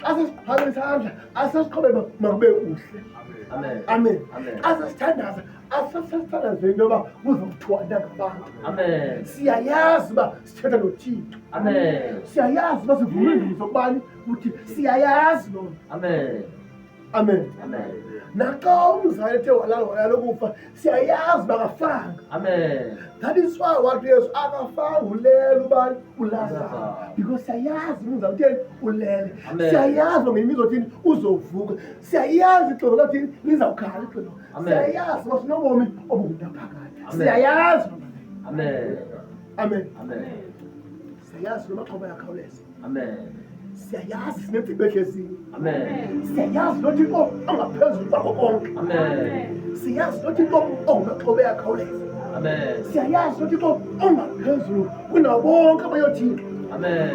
Xa sesiqhwaba isandla asesiqhobele makube kuhle. Amen. Amen. Amen. Xa sesithandaza asesithandazeni into yoba kuzawuthiwa nangabantu. Amen. Siyayazi uba sithetha noThixo. Amen. Siyayazi uba sivuma indumiso kubani uthi siyayazi loo nto. Amen. Amen. Amen. Naxa umzali ethe walala walala ukufa siyayazi uba akafanga. Amen. That is why wathi uYesu akafanga ulele ubani uLazaro. uLazaro. Because siyayazi umzali utheni ulele. Amen. Siyayazi uba ngenye uzothini uzovuka. Siyayazi ixilongo lathini lizawukhala ixilongo. Amen. Siyayazi uba sinobomi obungunaphakade. Amen. Siyayazi loo nto leyo. Amen. Amen. Amen. Siyayazi nomaxhoba ayakhawuleza. Amen. Siyayazi sinemfibo ehleziyo. Amen. Siyayazi noThixo ongaphezulu kwako konke. Amen. Siyazi noThixo ongumaxhoba ayakhawuleza. Amen. Siyayazi noThixo ongaphezulu kunabo bonke abayothixo. Amen.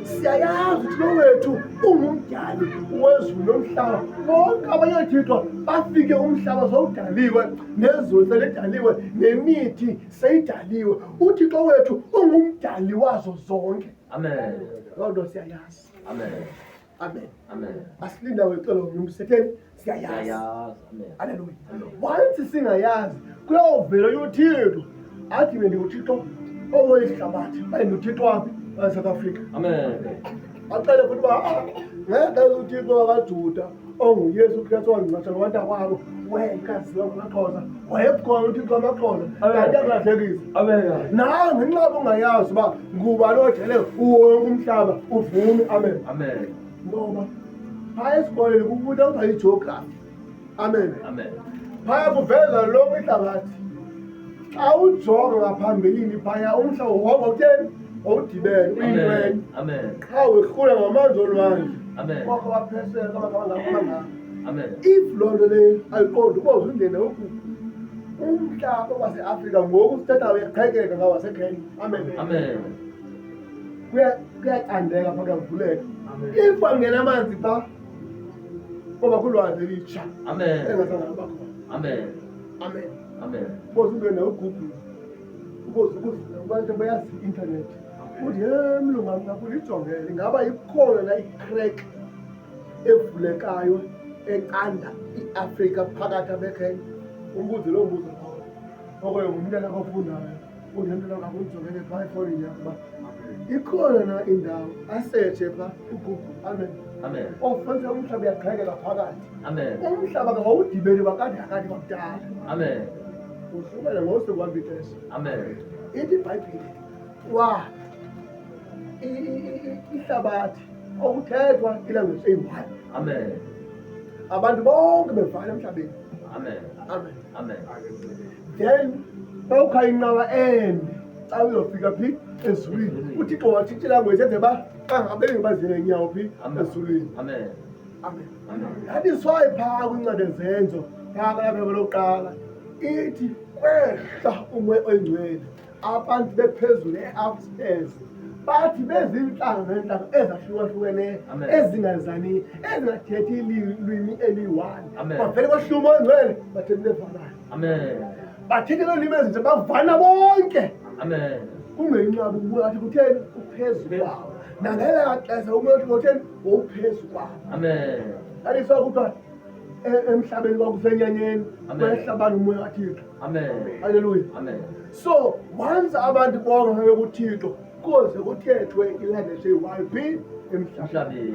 Siyayazi uThixo wethu ungumdali wezulu nomhlaba. Bonke abayothixo bafike umhlaba sowudaliwe, nezulu selidaliwe, nemithi seyidaliwe. UThixo wethu ungumdali wazo zonke. Amen. Loo nto siyayazi. Amen. Amen. Amen. Asilinda wexelo nomsetheni siyayazi. Siyayazi. Amen. Haleluya. Once singayazi kuyawuvela uThixo athi mina ndinguThixo owehlabathi okanye ndinguThixo waphi waseSouth Africa. Amen. Axele futhi uba "Ah, ngexesha uThixo wakaJuda onguYesu Kristu wangcwatywa ngabantakwabo wayekaziwa ngamaXhosa wayekhona uThixo wamaXhosa kanti akulahlekisa. Amen. Nawe ngenxa yoba ungayazi uba ngubani ojele wonke umhlaba uvume. Amen. Amen. Ngoba phaya esikolweni kubuta kuthiwa yigeography. Amen. Amen. Phaya kuveza lonke ihlabathi. Xa ujonga ngaphambilini phaya umhlaba wonke utheni wawudibene uyintweni. Amen. Amen. Qha wehlula ngamanzi olwandle. Amen. Kwakho baphesheya kwabangaka. Amen. If loo nto leyo ayiqondi uba uzungene uku umhlaba waseAfrika ngoku sithetha uyaqhekeka ngawaseKenya. Amen. Amen. Kuyacandeka phaa kuyavuleka. If angena amanzi phaa koba kulwandle elitsha Amen. engazange aba khona. Amen. Amen. Amen. Uboze ungene uGoogle, uboze ukuze abantu bayazi i-intanethi. Uthi he mlungu wam kakhulu ijongele ingaba ikhona na icrack evulekayo ecanda iAfrika phakathi abeKenya. Umbuze loo mbuzo lowo. Okoye ngumntana ofundayo uthi mntana kakhulu ujongele phaa efowunini yakho uba ikhona na indawo asetshe phaa uGoogle. Amen. Amen. Ofanisa umhlaba uyaqhekeka phakathi. Amen. Umhlaba ke wawudibene wakade akade kwakudala. Amen. Uhlukene ngosuku wambi ixesha. Amen. Ithi iBhayibhile wa ihlabathi okuthethwa ilanguage eyi-one. Amen. Abantu bonke bevana emhlabeni. Amen. Amen. Amen. Then bawukha inqaba ende xa uyofika phi ezulwini. UThixo watshintsha ilanguage enze uba bangabeki bazile nyawo phi Amen. ezulwini. Amen. Amen. Amen. That is why phaa kwincwadi yeZenzo phaa kwelaphepha lokuqala ithi kwehla umoya oyingcwele abantu bephezulu e-upstairs bathi bezintlanga ngeentlanga ezahlukahlukeneyo Amen. ezingazaniyo ezingathethi ilwimi eliyi-one Amen. bavele kwehla umoya oyingcwele bathetha into evanayo. Amen. Bathethe loo limi ezinje bavana bonke. Amen. Kungenxa umoya wathi kutheni uphezu kwawo. Nangelaa xesha umoya wathi kutheni wawuphezu kwawo. Amen. That is why kuthiwa emhlabeni kwakusenyanyeni Amen. kwehla abantu umoya kaThixo. Amen. Haleluya. Amen. So once abantu bonke babe kuThixo koze kuthethwe ilanguage eyi-one phi emhlabeni.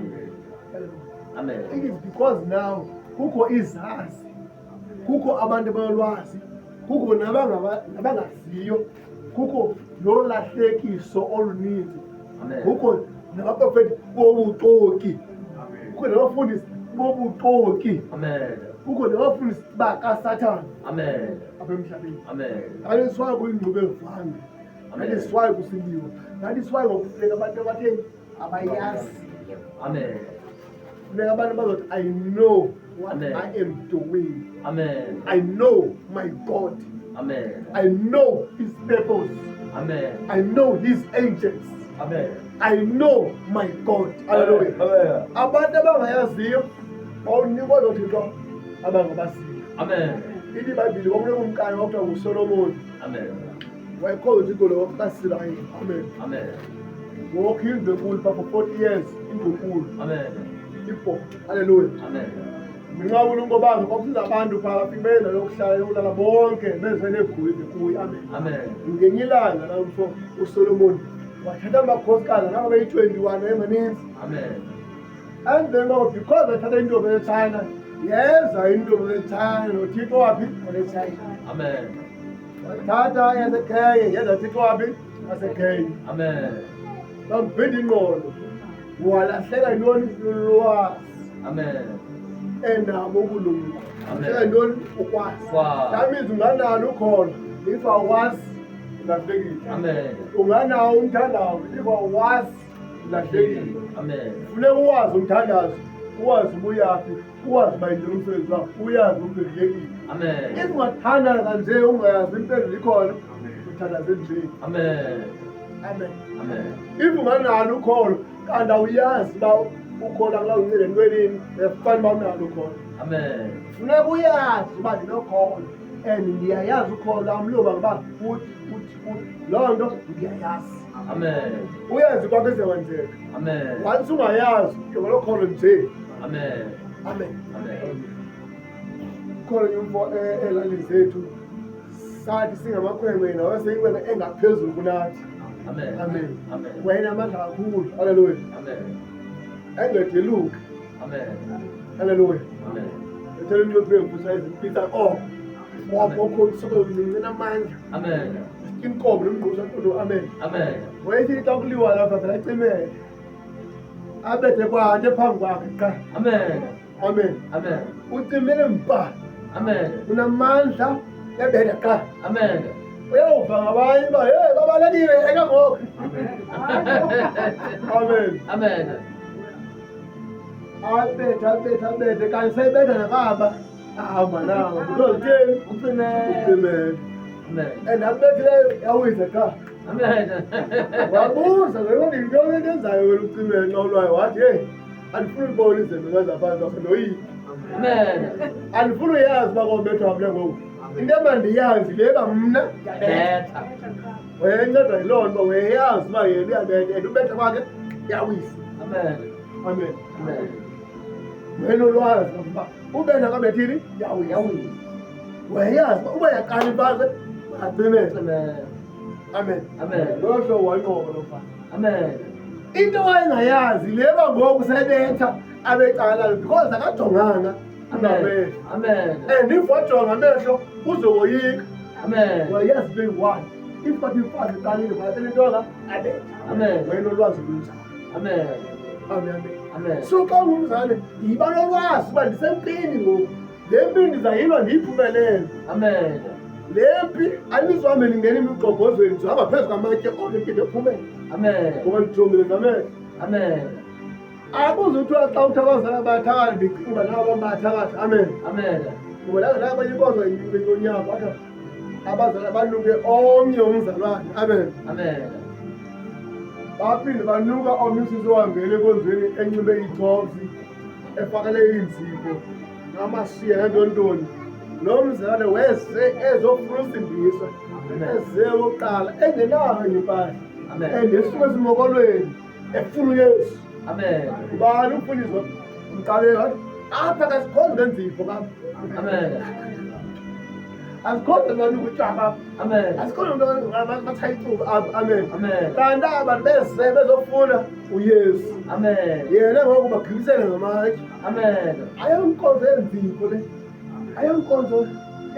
Emhlabeni. Amen. It is because now kukho izazi, kukho abantu abanolwazi, kukho nabangaziyo, kukho nolahlekiso oluninzi, Amen. kukho nabaprofeti bobuxoki, kukho nabafundisi bobuxoki, Amen. kukho nabafundisi bakaSathane Amen. apha emhlabeni. Amen. That is why kuyingxube evange. That is why kusiliwa. That is why ngokufuneka abantu abatheni abayaziyo. Amen. Funeka abantu bazothi I know what Amen. I am doing. Amen. I know my God. Amen. I know his purpose. Amen. I know his angels. Amen. I know my God. Hallelujah. Amen. Abantu abangayaziyo bawunikwa loo Thixo abangabaziyo. Amen. Ithi iBhayibhile kwakunokumkani kwakuthiwa nguSolomoni. Amen. Wayekhonza uThixo lo kaSirayeli. Amen. Amen. Wokha indlu enkulu phaa for 40 years, indlu enkulu. Amen. Ibhoxo. Haleluya. Amen. Ngenxa yobulumko bakhe kwakusiza abantu phaa bafike beyenda yokuhlala yokulala bonke beze neegolide kuye. Amen. Amen. Ngenye ilanga laa mfo uSolomoni wathatha amakhosikazi nabo beyi-21 ayemaninzi. Amen. And then ngoku because athatha intombi yetshayina, yeza intombi yetshayina noThixo waphi? Waletshayina. Amen. Wathatha yaseKenya, yeza Thixo waphi? Wasekenya. Amen. Bambhida ingqondo. Walahleka yintoni? Lulwazi. Amen. Enabo ubulumko. Amen. Walahleka yintoni? Ukwazi. Ukwazi. That means unganalo ukholo if awazi ulahlekile. Amen. Unganawo umthandazo if awazi ulahlekile. Amen. Funeka uwazi umthandazo, uwazi ubuyaphi, uwazi uba yintoni umsebenzi wakho, uyazi uphendulekile. Amen. If ungathandaza nje ungayazi impendulo ikhona, uthandaze nje. Amen. Amen. Amen. If unganalo ukholo kanti awuyazi uba ukholo akulawunceda entwenini, uyafana uba unalo ukholo. Amen. Funeka uyazi uba ndinokholo and ndiyayazi ukholo lwam luba ngoba uthi uthi uthi loo nto ndiyayazi. Amen. Uyazi kwakho izokwenzeka. Amen. Once ungayazi ke lokholo nje. Amen. Amen. Amen. Khona umfo elalini zethu sathi singamakhwenkwe nawe seyiwena engaphezulu kunathi. Amen. Amen. Amen. Wena amandla kakhulu. Haleluya. Amen. Engedeluki. Amen. Haleluya. Amen. Ethela inxephe mfusa izipitsa oh. Wabokho soko mncinci namandla. Amen. Inkomo nomgqusa ntondo. Amen. Amen. Wayethi xa kuliwa lapha phela acimele. Abethe kwanto phambi kwakhe qha. Amen. Amen. Amen. Ucimele mpa. Amen. Unamandla yabetha qha. Amen. Uyawuva ngabanye uba hey babalekile eka ngoku. Amen. Amen. Abethe abethe abethe kanti seyibetha nakaba. Hamba nawo because theni Ucimele. ucimele. Amen. And abethileyo yawisa qha. Amen. Wabuza ngoba yintoni into enzayo wena ucimele xa ulwayo wathi heyi andifuni ubona izembe zazaphantsi wakhe ndoyika. Amen. Andifuni uyazi uba kobethwa mna ngoku. Into emandiyazi le uba mna ndiyabetha. Betha. Wayencedwa yiloo nto wayeyazi uba yena uyabetha and ubetha kwakhe uyawisa. Amen. Amen. Amen. Wayenolwazi ukuba ubetha kabethini yawisa. Yawisa. Wayeyazi uba uba yaqala imfazwe acimele. Amen. Amen. Amen. Lolo hlobo wayinqoba lo mfana. Amen. Into wayengayazi le uba ngoku sebetha abecala because akajonganga Amen. ngamehlo. Amen. And if wajonga amehlo uzokoyika. Amen. Wayazi into eyi-one. If bathi imfazi iqalile vatele intonga abetha. Amen. Wayenolwazi olunjalo. Amen. Amen. Amen. Amen. So xa ungumzali yiba nolwazi uba ndisempini ngoku. Le mpi ndizayilwa ndiyiphumelele. Amen. Le mpi andizuhambe ndingena emigqobhozweni ndizohamba phezu kwamatye kodwa impi ndiyophumela. Amen. Ngoba ndijongile ngamehlo. Amen. Akuzuthiwa xa uthi abazali bayathakatha ndicinga uba nabo bayathakatha. Amen. Amen. Ngoba ndaze ndabanye inkonzo yonyaka wathi abazali banuke omnye umzalwane. Amen. Amen. Baphinde banuka omnye usisi owangena enkonzweni enxibe iitops efakele iinzipho namashiya nentontoni. Lo mzalwane weze ezofuna usindiswa eze okokuqala engenayo enye impahla Amen. and esuka esimokolweni efuna uYesu. Amen. Ubani umfundisi umqaleni wathi apha kasikhonzi ngenzipho kapha. Amen. Asikhonzi ngabantu utywala apha. Amen. Asikhonzi ngabantu batshaya icuba apha. Amen. Amen. Kanti aba bantu beze bezofuna uYesu. Amen. Yena ngoku bagibisele ngamatye. Amen. Ayonkonzo yenzipho le. Ayonkonzo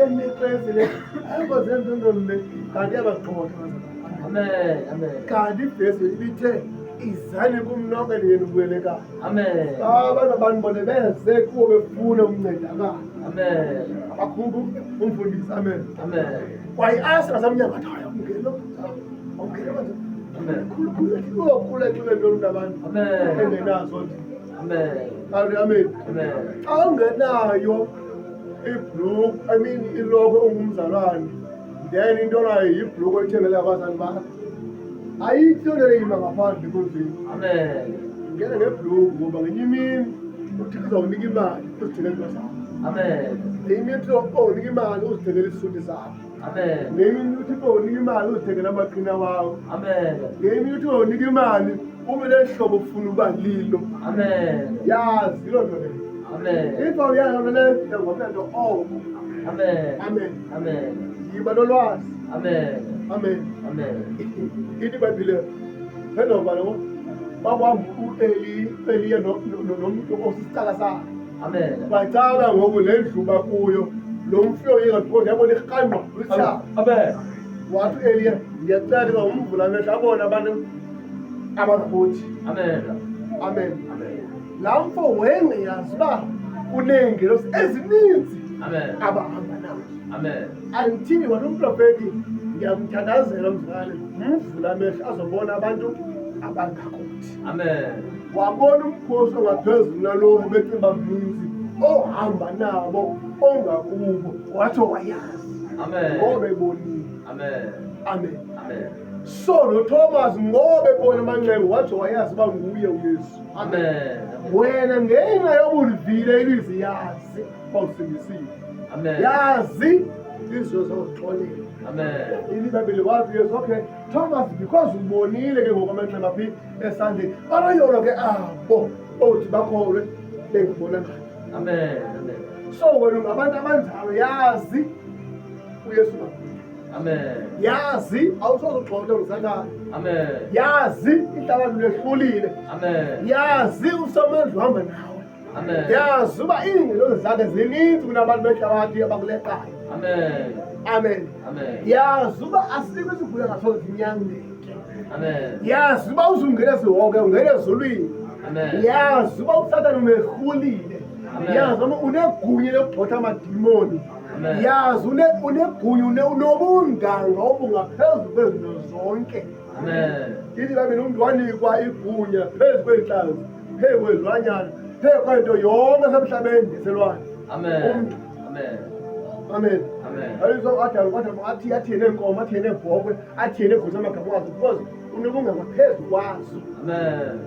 enekresi le. Ayonkonzo yentontoni le. Kanti iyabagxotha abazalwane. Amen. Amen. Kanti ivesi ibithe izani kum nonke niyeni ubuyelekayo. Amen. Abantu abanibone beze kuwo befuna ukuncedakala. Amen. Abakhuphi umfundisi. Amen. Amen. Kwaye asi ngasemnyango athi hayi awungena awungena manje. Amen. Khulukhulu uyokhula enxibe ntoni umntu abantu Amen. engenazo nje. Amen. Amen. Amen. Xa ungenayo ibhluku, I mean iloko ungumzalwane, then into nayo yibhluku oyithengele abazali bakho. Ayikho into leyima ngaphandle kweveki. Amen. Ngena ngebhluku ngoba ngenye imini uThixo uzawunika imali uzithengele into zakho. Amen. Ngenye imini uThixo uzokunika imali uzithengele isisuti sakho. Amen. Ngenye imini uThixo uzokunika imali uzithengele amaqhina wakho. Amen. Ngenye imini uThixo uzokunika imali Ube lehlobo ufuna uba lilo. Amen. Yazi loo nto leyo. Amen. If awuyazi loo nto leyo, ndiyangomnento oko. Amen. Amen. Amen. Yiba nolwazi. Amen. Amen. Amen. Ithi iBhayibhile phendoba lo bakwam uEli Eliya nomntu osisicaka sakhe. Amen. Bacala ngoku le ndlu bakuyo lo mfi oyika because yabona irhanqa lutshaba. Amen. Wathi uEliya ndiyacela uba umvula amehlo abone abantu abangakuthi. Amen. Amen. Amen. Laa mfo wayengayazi uba kuneengelosi ezininzi Amen. abahamba nazo. Amen. Until wathi umprofeti ndiyamthandazela mzali mvula amehlo azobona abantu abangakuthi. Amen. Wabona umkhosi ongaphezulu nalowo becinga uba mninzi ohamba nabo ongakubo watsho wayazi Amen. ngoba ebonile. Amen. Amen. Amen. So noThomas ngoba ebona amanxeba watsho wayazi uba nguye uYesu. Amen. Wena ngenxa yoba ulivile ilizwi yazi uba usindisiwe. Amen. Yazi izinto zokuxolela. Amen. IBhayibhile wathi uYesu okay Thomas because ubonile ke ngoku amanxeba phi esandleni banoyolo ke abo othi bakholwe bengabonanga. Amen. Amen. So wena ungabantu abanjalo yazi uYesu ngakuwe. Amen. Yazi awusoze ugxothwe nguSathane. Amen. Yazi ihlabathi lehlulile. Amen. Yazi uSomandla uhamba nawe. Amen. Yazi uba iingelosi zakhe zininzi kunabantu behlabathi abakuleqayo. Amen. Amen. Amen. Yazi uba asinikwe isigulo ngasoze sinyangeke. Amen. Yazi uba uzungena sihoke ungena ezulwini. Amen. Yazi uba uSathane umehlulile. Amen. Yazi uba unegunya lokugxotha amadimoni. Amen. Yazi unegunya unobunganga obungaphezu kwezinto zonke. Amen. Ithi iBhayibhile umntu wanikwa igunya phezu kweentlanzi, phezu kwezilwanyana, phezu kwento yonke esemhlabeni neselwandle. Amen. Umntu. Amen. Amen. Amen. Ayiso Adam kodwa athi athiye neenkomo, athiye neebhokhwe, athiye neegusha amagama wazo because unobunganga phezu kwazo. Amen.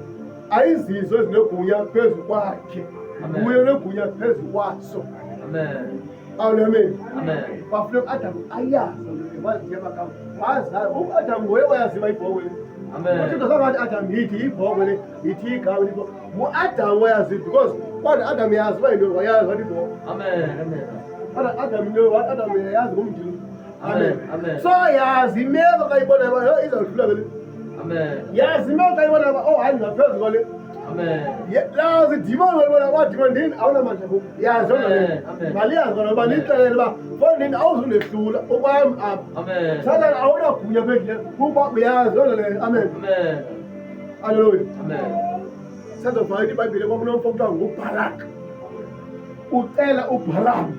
Ayizizo ezinegunya phezu kwakhe. Amen. Nguye onegunya phezu kwazo. Amen. Amen. Amen. Kwafuneka uAdam ayazi waziye amagama. Wazayo uAdam nguye owayaziwa ibhokhwe le. Amen. UThixo zange athi Adam yithi ibhokhwe le, yithi igama libhokhwe. NguAdam owayaziyo because kodwa Adam yazi uba yintoni wayazi wathi ibhokhwe. Amen. Amen. Kodwa Adam into wathi Adam uyayazi ngumntu. Amen. Amen. So yazi imeko xa ibona uba yho izawudlula ke le. Amen. Yazi imeko xa ibona uba oh hayi ndingaphezu kwale. Amen. Lazi idimoni walibona uba dimoni ndini awunamandla kum. Yazi loo nto leyo. Amen. Amen. Maliyazi kona uba niyixelele uba fondini awuzundehlula ukwam apha. Amen. Sathana awunagunya phezu le kuba uyazi loo nto leyo. Amen. Amen. Haleluya. Amen. Sazobhala iBhayibhile kwakunomfo okuthiwa nguBhalak. Ucela uBhalam.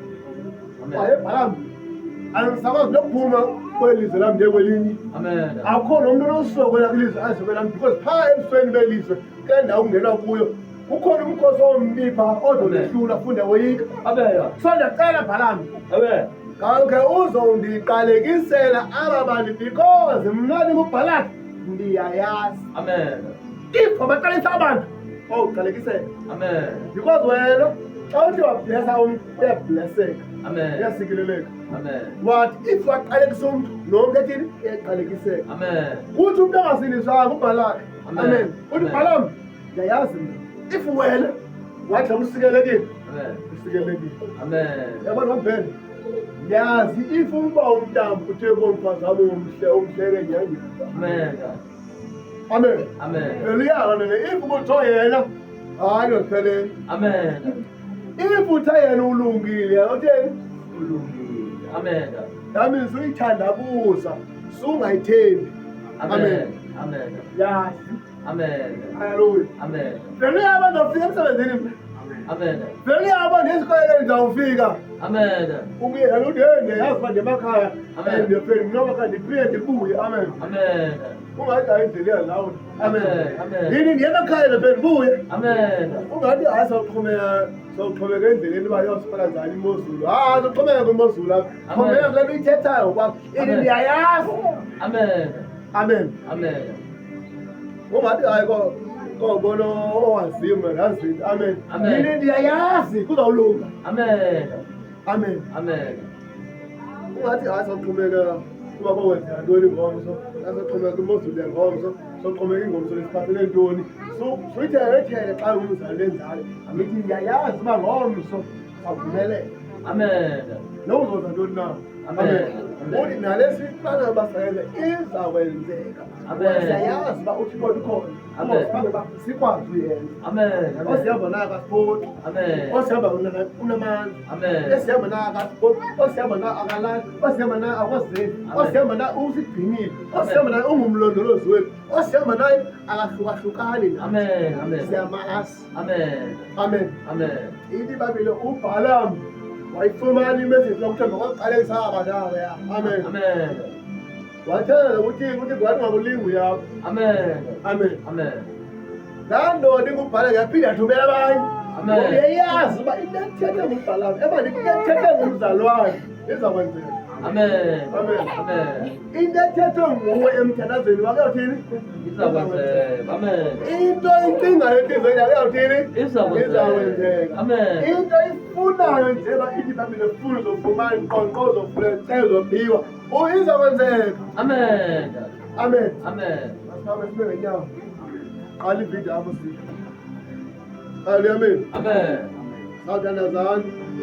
Amen. Waye Bhalam andisakwazi nokuphuma kweli lizwe lam ndiye kwelinye. Amen. Akukho nomntu onosokola kwilizwe azokwela because phaa ebusweni belizwe kule ndawo kungenwa kuyo kukhona umkhosi ombi phaa ozolehlula funde woyika. Amen. So ndiyacela Bhalam Amen. ngawukhe uzondiqalekisela aba bantu because mna ndinguBhalak ndiyayazi. Amen. If wabaqalisa abantu owuqalekisela. Amen. Because wena xa uthi wablesa umntu uyableseka, Amen. uyasikeleleka. Amen. Wathi if waqalekisa umntu nomntu ethini uyaqalekiseka. Amen. Kuthi umntu angasindiswanga uBhalak. Amen. Amen. Uthi Amen. Bhalam ndiyayazi mna. If wena wathi usikelekile, Amen. usikelekile. Amen. Yabona wambhele. Yazi if umba umntambo uthe komfazi wam omhle omhle ke nyanya. Amen. Amen. Amen. Eliyana le if kuthiwa yena hayi ndiphelele. Amen. If uthe yena ulungile, utheni? Ulungile. Amen. Nami suyithandabuza, sungayithembi. Amen. Amen. Yazi. Amen. Haleluya. Amen. Vele yaba ndawufika emsebenzini mna. Amen. Vele yaba nesikolweni ndizawufika. Amen. Ubuye nalo uthi hey ndiyayazi uba ndemakhaya. Amen. Ndiyophela ndinomakhaya ndiphinde ndibuye. Amen. Amen. Ungathi hayi indlela iyalawula. Amen. Amen. Yini ndiye emakhaya ndiphinde ndibuye. Amen. Ungathi hayi sawuxhomeka endleleni uba iyosifaka njani imozulu. Hayi sawuxhomeka kwimozulu apha. Amen. Xhomeka kule nto uyithethayo ngokwakho. Ini Amen. ndiyayazi. Amen. Amen. Amen. Ungathi hayi kobona owaziyo mna ndazi. Amen. Amen. Yini ndiyayazi kuzawulunga. Amen. Amen. Amen. Ungathi hayi sawuxhomeka Uba kokwenzeka ntoni ngomso, nasoxhomeka imozulu yangomso, soxhomeka ingomso lisiphathele ntoni. Suyithelethele xa ungumzali lenzalo. Ngithi ndiyayazi uba ngomso sawuphumelela. Amen. Nokuzoza ntoni na? Amen. Uthi nale siplana yoba sayenze izawenzeka. Amen. Siyayazi uba uThixo ukhona. Amen. Sibange uba sikwazi uyenza. Amen. Osihamba naye akasiphoxi. Amen. Osihamba unamandla. Amen. Esihamba naye akasiphoxi. Osihamba naye akalali. Osihamba naye akwazeli. Amen. Osihamba naye usigcinile. Osihamba naye ungumlondolozi wethu. Osihamba naye akahlukahlukani nathi. Amen. Amen. Siyamazi. Amen. Amen. Amen. Ithi ibhayibhile uBhalam wayifumana imessage lokuthemba kwaqalekisa abantu ya. Amen. Amen. Wathetha nokuthini ukuthi kwathi ngakulinga uyapho. Amen. Amen. Amen. Laa ndoda ingubhala yaphinda yathumela abanye. Amen. Ngoba uyayazi uba into ethethe ngubhalam eba into ethethe ngumzalwane iza kwenzeka. Amen. Amen. Amen. Into ethethwe nguwe emthandazweni wakhe uyawuthini? Izakwenzeka. Amen. Into icingayo entliziyweni yakhe uyawuthini? Izakwenzeka. Izakwenzeka. Amen. Into ifunayo nje uba ithi ibhayibhile funa uzofumana, nkqonkqo uzofuna, cela uzophiwa. Izakwenzeka. Amen. Amen. Amen. Masihambe sibe ngenyawo. Qala ividiyo apho sifike. Haleluya, amen. Amen. Sawuthandazani.